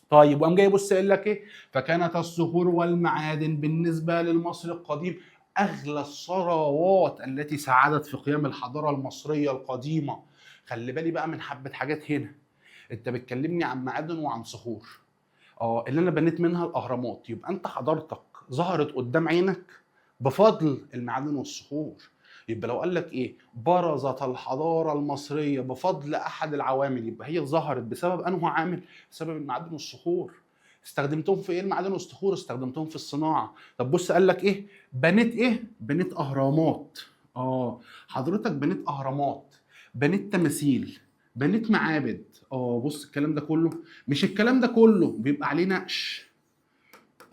طيب وقام جاي بص قال لك إيه؟ فكانت الصخور والمعادن بالنسبة للمصري القديم أغلى الثروات التي ساعدت في قيام الحضارة المصرية القديمة. خلي بالي بقى من حبة حاجات هنا. أنت بتكلمني عن معادن وعن صخور، اللي أنا بنيت منها الأهرامات، يبقى أنت حضارتك ظهرت قدام عينك بفضل المعادن والصخور. يبقى لو قال لك ايه؟ برزت الحضارة المصرية بفضل احد العوامل، يبقى هي ظهرت بسبب انه عامل؟ بسبب المعادن والصخور. استخدمتهم في ايه المعادن والصخور؟ استخدمتهم في الصناعة. طب بص قال لك ايه؟ بنيت ايه؟ بنيت اهرامات. حضرتك بنيت اهرامات، بنيت تماثيل، بنيت معابد. بص الكلام ده كله، مش الكلام ده كله بيبقى عليه نقش.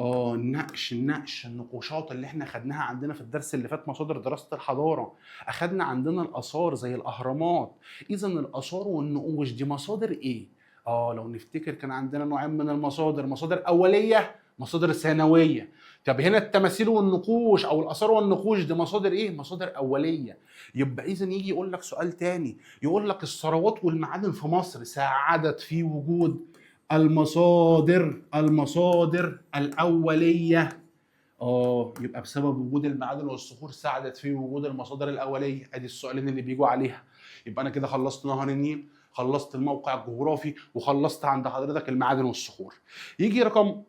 النقش، النقش، النقوشات اللي احنا خدناها عندنا في الدرس اللي فات، مصادر دراسة الحضارة، اخدنا عندنا الآثار زي الأهرامات. إذا الآثار والنقوش دي مصادر ايه؟ لو نفتكر كان عندنا نوعين من المصادر، مصادر أولية، مصادر ثانوية. طب هنا التماثيل والنقوش أو الآثار والنقوش دي مصادر ايه؟ مصادر أولية. يبقى إذا يجي يقول لك سؤال تاني، يقول لك الثروات والمعادن في مصر ساعدت في وجود المصادر الأولية. يبقى بسبب وجود المعادن والصخور ساعدت في وجود المصادر الأولية. ادي السؤالين اللي بيجوا عليها. يبقى انا كده خلصت نهر النيل، خلصت الموقع الجغرافي، وخلصت عند حضرتك المعادن والصخور. يجي رقم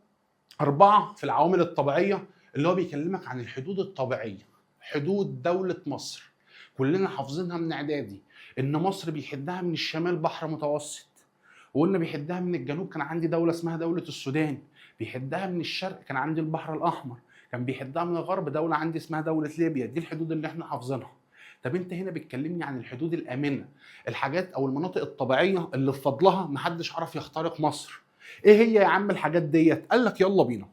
4 في العوامل الطبيعية اللي هو بيكلمك عن الحدود الطبيعية، حدود دولة مصر. كلنا حافظينها من إعدادي، إن مصر بيحدها من الشمال بحر متوسط، وقلنا بيحدها من الجنوب كان عندي دولة اسمها دولة السودان، بيحدها من الشرق كان عندي البحر الأحمر، كان بيحدها من الغرب دولة عندي اسمها دولة ليبيا. دي الحدود اللي احنا حافظينها. طب انت هنا بتكلمني عن الحدود الآمنة، الحاجات أو المناطق الطبيعية اللي بفضلها محدش عرف يخترق مصر. ايه هي يا عم الحاجات ديت؟ قال لك يلا بينا.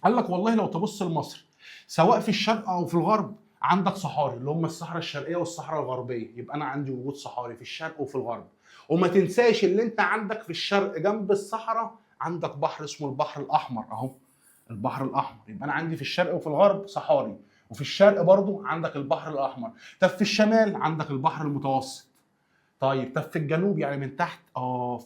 قال لك والله لو تبص لمصر سواء في الشرق أو في الغرب عندك صحاري اللي هم الصحراء الشرقية والصحراء الغربية، يبقى أنا عندي وجود صحاري في الشرق وفي الغرب. وما تنساش اللي انت عندك في الشرق جنب الصحراء عندك بحر اسمه البحر الاحمر، اهو البحر الاحمر. يبقى انا عندي في الشرق وفي الغرب صحاري، وفي الشرق برضو عندك البحر الاحمر. طب في الشمال عندك البحر المتوسط. طيب طب في الجنوب يعني من تحت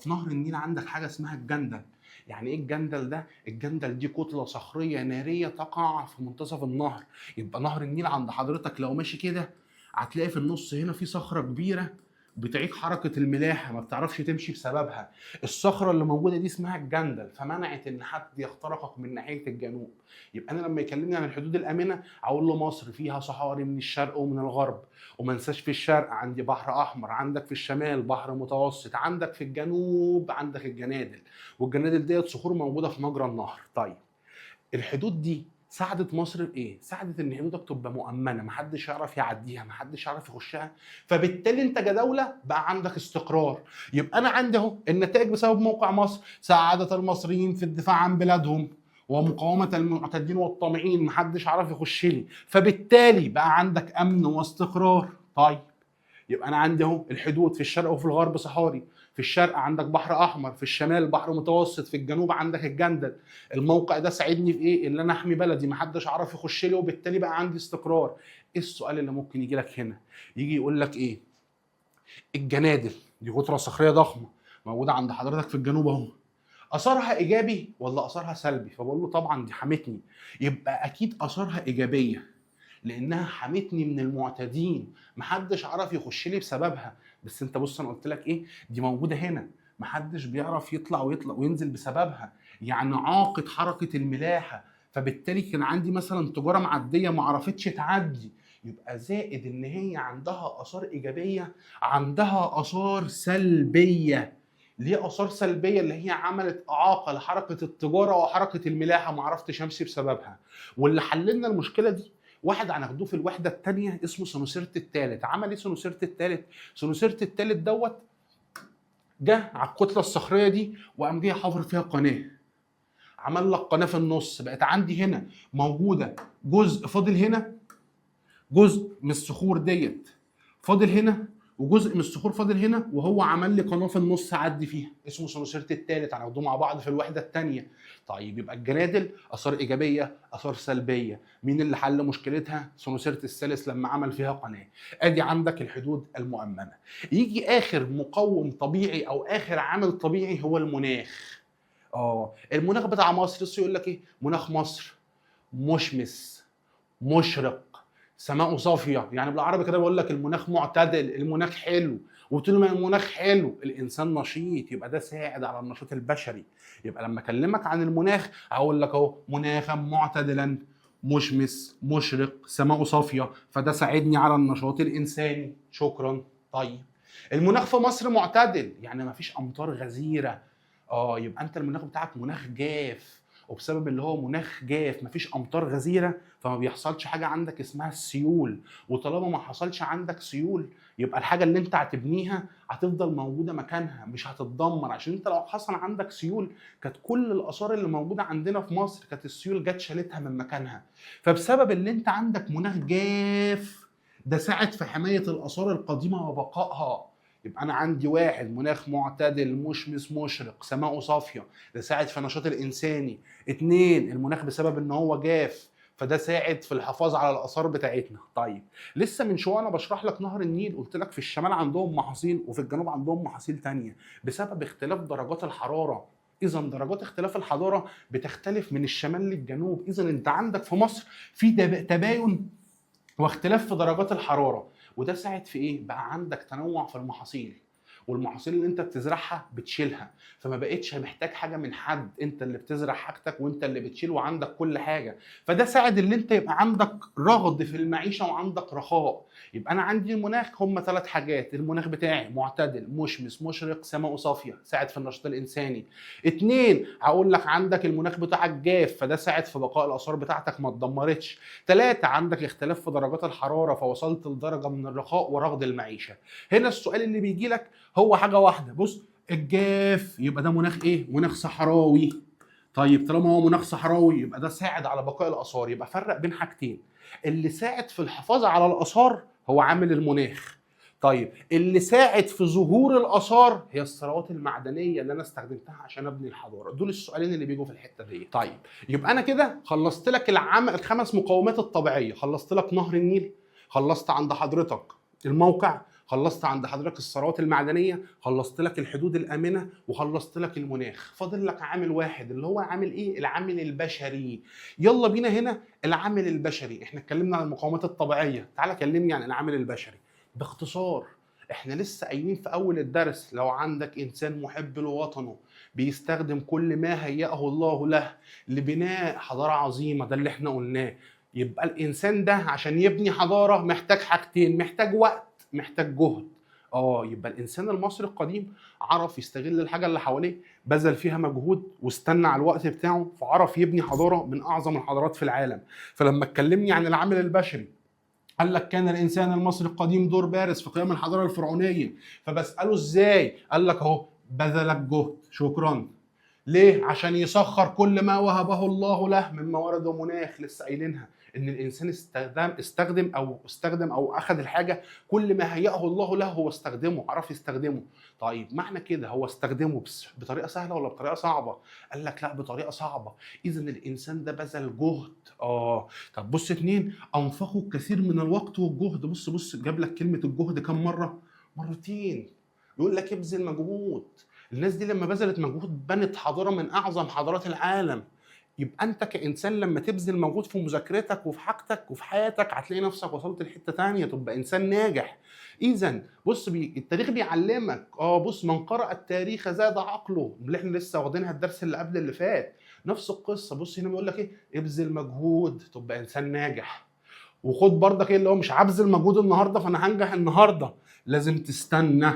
في نهر النيل عندك حاجة اسمها الجندل. يعني ايه الجندل ده؟ الجندل دي كتلة صخريه نارية تقع في منتصف النهر. يبقى نهر النيل عند حضرتك لو ماشي كده هتلاقي في النص هنا في صخرة كبيرة بتعيق حركة الملاحة، ما بتعرفش تمشي بسببها. الصخرة اللي موجودة دي اسمها الجندل، فمنعت ان حد يخترقك من ناحية الجنوب. يبقى انا لما يكلمني عن الحدود الامنة اقول له مصر فيها صحاري من الشرق ومن الغرب، وما انساش في الشرق عندي بحر احمر، عندك في الشمال بحر متوسط، عندك في الجنوب عندك الجنادل، والجنادل ديت صخور موجودة في مجرى النهر. طيب الحدود دي ساعدت مصر بايه؟ ساعدت ان حدودك تبقى مؤمنة، محدش يعرف يعديها، محدش يعرف يخشها، فبالتالي انت كدولة بقى عندك استقرار. يبقى انا عندي اهو النتائج بسبب موقع مصر، ساعدت المصريين في الدفاع عن بلادهم ومقاومة المعتدين والطامعين، محدش عرف يخش لي، فبالتالي بقى عندك امن واستقرار. طيب يبقى انا عندي اهو الحدود في الشرق وفي الغرب صحاري، في الشرق عندك بحر احمر، في الشمال بحر متوسط، في الجنوب عندك الجندل. الموقع ده ساعدني في ايه؟ اللي انا احمي بلدي، محدش عرف يخش لي، وبالتالي بقى عندي استقرار. ايه السؤال اللي ممكن يجي لك هنا؟ يجي يقول لك ايه؟ الجنادل دي غترة صخريه ضخمة موجودة عند حضرتك في الجنوب اهو، اثرها ايجابي ولا اثرها سلبي؟ فبقول له طبعا دي حمتني، يبقى اكيد اثرها ايجابية لانها حمتني من المعتدين، محدش عرف يخش لي بسببها. بس انت بص انا قلت لك ايه؟ دي موجودة هنا، محدش بيعرف يطلع ويطلع وينزل بسببها، يعني عاقت حركة الملاحة، فبالتالي كان عندي مثلا تجارة معدية ما عرفتش تعدي. يبقى زائد ان هي عندها اثار ايجابية، عندها اثار سلبية. ليه اثار سلبية؟ اللي هي عملت اعاقه لحركة التجارة وحركه الملاحة، ما عرفتش امشي بسببها. واللي حللنا المشكلة دي واحد هناخدوه في الوحدة الثانية اسمه سنوسرت الثالث. عمل ايه سنوسرت الثالث؟ سنوسرت الثالث دوت جه على الكتلة الصخريه دي وقام جه حفر فيها قناة، عمل لك قناة في النص. بقت عندي هنا موجودة جزء فاضل هنا، جزء من الصخور ديت فاضل هنا، وجزء من الصخور فاضل هنا، وهو عمل لي قناة في النص عدي فيها، اسمه سنوسرت الثالث. هناخدوه مع بعض في الوحدة الثانية. طيب يبقى الجنادل اثار ايجابية، اثار سلبية. مين اللي حل مشكلتها؟ سنوسرت الثالث لما عمل فيها قناة. ادي عندك الحدود المؤمنة. يجي اخر مقوم طبيعي او اخر عامل طبيعي هو المناخ. المناخ بتاع مصر لسه يقول لك ايه؟ مناخ مصر مشمس مشرق، سماءه صافية، يعني بالعربي كده بقول لك المناخ معتدل، المناخ حلو. وطول ما المناخ حلو الانسان نشيط، يبقى ده ساعد على النشاط البشري. يبقى لما اكلمك عن المناخ هقول لك اهو مناخا معتدلا مشمس مشرق سماءه صافية، فده ساعدني على النشاط الانساني. شكرا. طيب المناخ في مصر معتدل، يعني ما فيش امطار غزيرة. يبقى انت المناخ بتاعك مناخ جاف، وبسبب اللي هو مناخ جاف مفيش امطار غزيرة، فما بيحصلش حاجة عندك اسمها السيول. وطالما ما حصلش عندك سيول يبقى الحاجة اللي انت هتبنيها هتفضل موجودة مكانها، مش هتتدمر. عشان انت لو حصل عندك سيول كانت كل الاثار اللي موجودة عندنا في مصر كانت السيول جت شالتها من مكانها. فبسبب اللي انت عندك مناخ جاف ده ساعد في حماية الاثار القديمة وبقائها. يبقى انا عندي واحد مناخ معتدل مشمس مشرق سماءه صافية، ده ساعد في النشاط الانساني. اتنين، المناخ بسبب ان هو جاف فده ساعد في الحفاظ على الاثار بتاعتنا. طيب لسه من شوية انا بشرح لك نهر النيل، قلت لك في الشمال عندهم محاصيل وفي الجنوب عندهم محاصيل تانية بسبب اختلاف درجات الحرارة. اذا درجات اختلاف الحرارة بتختلف من الشمال للجنوب. اذا انت عندك في مصر في تباين واختلاف في درجات الحرارة، وده ساعد في ايه؟ بقى عندك تنوع في المحاصيل، والمحاصيل اللي انت بتزرعها بتشيلها، فما بقتش محتاج حاجة من حد، انت اللي بتزرع حاجتك وانت اللي بتشيل وعندك كل حاجة. فده ساعد اللي انت يبقى عندك رغد في المعيشة وعندك رخاء. يبقى انا عندي المناخ هم ثلاث حاجات، المناخ بتاعي معتدل مشمس مشرق سماء صافية، ساعد في النشاط الانساني. اتنين، هقول لك عندك المناخ بتاعك جاف، فده ساعد في بقاء الاثار بتاعتك ما اتدمرتش. ثلاثة، عندك اختلاف في درجات الحرارة فوصلت لدرجة من الرخاء ورغد المعيشة. هنا السؤال اللي بيجي لك هو حاجة واحدة، بص الجاف يبقى ده مناخ ايه؟ مناخ صحراوي. طيب طالما هو مناخ صحراوي يبقى ده ساعد على بقاء الاثار. يبقى فرق بين حاجتين، اللي ساعد في الحفاظ على الاثار هو عامل المناخ. طيب اللي ساعد في ظهور الاثار هي الثروات المعدنية اللي انا استخدمتها عشان ابني الحضارة. دول السؤالين اللي بيجوا في الحتة دي. طيب يبقى انا كده خلصت لك الخمس مقومات الطبيعية، خلصت لك نهر النيل، خلصت عند حضرتك الموقع، خلصت عند حضرتك الثروات المعدنية، خلصت لك الحدود الامنة، وخلصت لك المناخ. فاضل لك عامل واحد اللي هو عامل ايه؟ العامل البشري. يلا بينا هنا العامل البشري. احنا اتكلمنا عن المقاومات الطبيعية، تعالى كلمني عن العامل البشري باختصار. احنا لسه قايلين في اول الدرس، لو عندك انسان محب لوطنه بيستخدم كل ما هيأه الله له لبناء حضارة عظيمة، ده اللي احنا قلناه. يبقى الانسان ده عشان يبني حضارة محتاج حاجتين، محتاج وقت، محتاج جهد. يبقى الانسان المصري القديم عرف يستغل الحاجة اللي حواليه، بذل فيها مجهود واستنى على الوقت بتاعه، فعرف يبني حضارة من اعظم الحضارات في العالم. فلما اتكلمني عن العامل البشري قال لك كان الانسان المصري القديم دور بارز في قيام الحضارة الفرعونية، فبساله ازاي؟ قال لك اهو بذل الجهد، شكرا. ليه؟ عشان يسخر كل ما وهبه الله له من موارد ومناخ، لسه قايلينها ان الانسان استخدم او اخذ الحاجة كل ما هيأه الله له هو استخدمه، عرف يستخدمه. طيب معنى كده هو استخدمه بس بطريقة سهلة ولا بطريقة صعبة؟ قال لك لا بطريقة صعبة. اذا الانسان ده بذل جهد. طب بص اتنين، انفقوا الكثير من الوقت والجهد. بص جاب لك كلمة الجهد كم مرة؟ مرتين. يقول لك ابذل مجهود. الناس دي لما بذلت مجهود بنت حضارة من اعظم حضارات العالم. يبقى انت كانسان لما تبذل مجهود في مذاكرتك وفي حاجتك وفي حياتك هتلاقي نفسك وصلت لحته تانية، تبقى انسان ناجح. اذا بص التاريخ بيعلمك. بص، من قرأ التاريخ زاد عقله، اللي احنا لسه واخدينها الدرس اللي قبل اللي فات، نفس القصة. بص هنا بيقول لك ايه؟ ابذل مجهود تبقى انسان ناجح. وخد برضك ايه اللي هو مش هبذل مجهود النهارده فانا هنجح النهارده، لازم تستنى.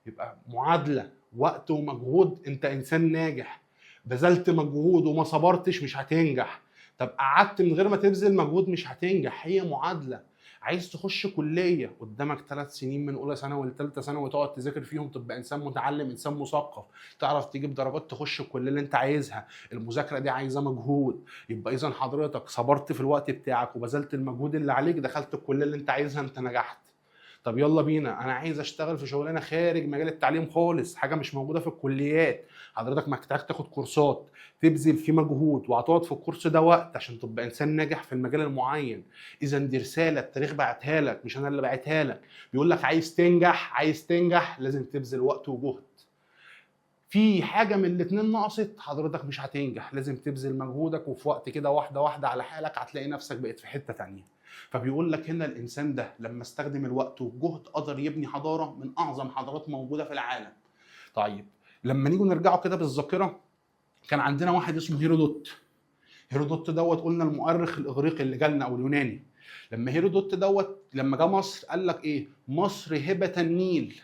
يبقى معادلة وقت ومجهود، انت انسان ناجح. بذلت مجهود وما صبرتش مش هتنجح. طب قعدت من غير ما تبذل مجهود مش هتنجح. هي معادلة. عايز تخش كليه، قدامك 3 سنين من اولى ثانوي لثالثه ثانوي تقعد تذاكر فيهم، تبقى انسان متعلم، انسان مثقف، تعرف تجيب درجات، تخش الكلية اللي انت عايزها. المذاكرة دي عايزه مجهود. يبقى اذا حضرتك صبرت في الوقت بتاعك وبذلت المجهود اللي عليك، دخلت الكلية اللي انت عايزها، انت نجحت. طب يلا بينا، انا عايز اشتغل في شغلانة خارج مجال التعليم خالص، حاجة مش موجودة في الكليات. حضرتك محتاج تاخد كورسات، تبذل فيه مجهود، وهتقعد في الكورس ده وقت عشان تبقى انسان ناجح في المجال المعين. اذا دي رسالة التاريخ بعتها لك، مش انا اللي بعتها لك. بيقول لك عايز تنجح، عايز تنجح لازم تبذل وقت وجهد. في حاجة من الاتنين نقصت حضرتك مش هتنجح، لازم تبذل مجهودك وفي وقت كده، واحدة واحدة على حالك، هتلاقي نفسك بقيت في حتة تانية. فبيقول لك هنا الانسان ده لما استخدم الوقت والجهد قدر يبني حضارة من اعظم حضارات موجودة في العالم. طيب لما نيجي نرجعوا كده بالذاكرة، كان عندنا واحد اسمه هيرودوت. هيرودوت دوت قلنا المؤرخ الاغريقي اللي جالنا او اليوناني. لما هيرودوت دوت لما جه مصر قال لك ايه؟ مصر هبه النيل.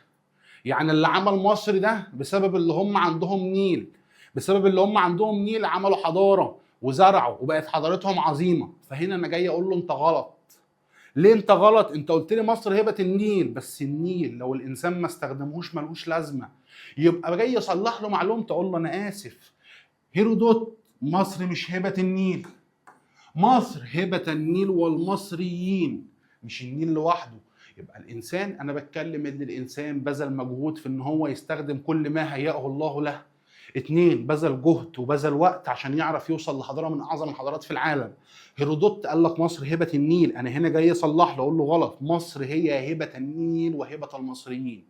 يعني اللي عمل مصر ده بسبب اللي هم عندهم نيل، بسبب اللي هم عندهم نيل عملوا حضارة وزرعوا وبقت حضارتهم عظيمة. فهنا انا جاي اقول له انت غلط. ليه انت غلط؟ انت قلت لي مصر هبه النيل، بس النيل لو الانسان ما استخدمهوش ملهوش لازمه. يبقى جاي اصلح له معلومته، اقول له انا اسف هيرودوت، مصر مش هبه النيل، مصر هبه النيل والمصريين، مش النيل لوحده. يبقى الانسان، انا بتكلم ان الانسان بذل مجهود في ان هو يستخدم كل ما هيأه الله له. اتنين، بذل جهد وبذل وقت عشان يعرف يوصل لحضاره من اعظم الحضارات في العالم. هيرودوت قال لك مصر هبه النيل، انا هنا جاي اصلح له اقول له غلط، مصر هي هبه النيل وهبه المصريين.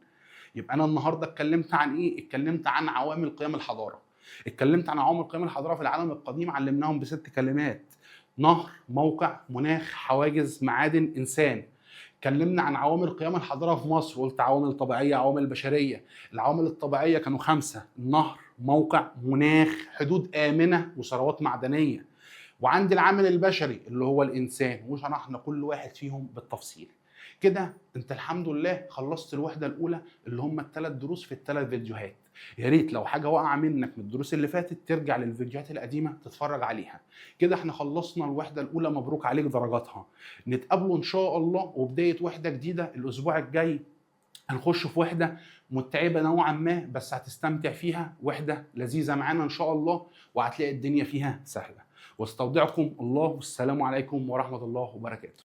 يبقى انا النهارده اتكلمت عن ايه؟ اتكلمت عن عوامل قيام الحضارة. اتكلمت عن عوامل قيام الحضارة في العالم القديم، علمناهم ب6 كلمات: نهر، موقع، مناخ، حواجز، معادن، انسان. اتكلمنا عن عوامل قيام الحضارة في مصر، قلت عوامل طبيعية، عوامل بشرية. العوامل الطبيعية كانوا 5: النهر، موقع، مناخ، حدود امنه، وثروات معدنية. وعندي العامل البشري اللي هو الانسان، وشرحنا كل واحد فيهم بالتفصيل. كده انت الحمد لله خلصت الوحدة الاولى اللي هم ال3 دروس في ال3 فيديوهات. يا ريت لو حاجة وقع منك من الدروس اللي فاتت ترجع للفيديوهات القديمة تتفرج عليها. كده احنا خلصنا الوحدة الاولى، مبروك عليك درجاتها. نتقابلوا ان شاء الله وبداية وحده جديدة الاسبوع الجاي. هنخش في وحده متعبة نوعا ما بس هتستمتع فيها، وحده لذيذة معانا ان شاء الله، وهتلاقي الدنيا فيها سهلة. واستودعكم الله، والسلام عليكم ورحمة الله وبركاته.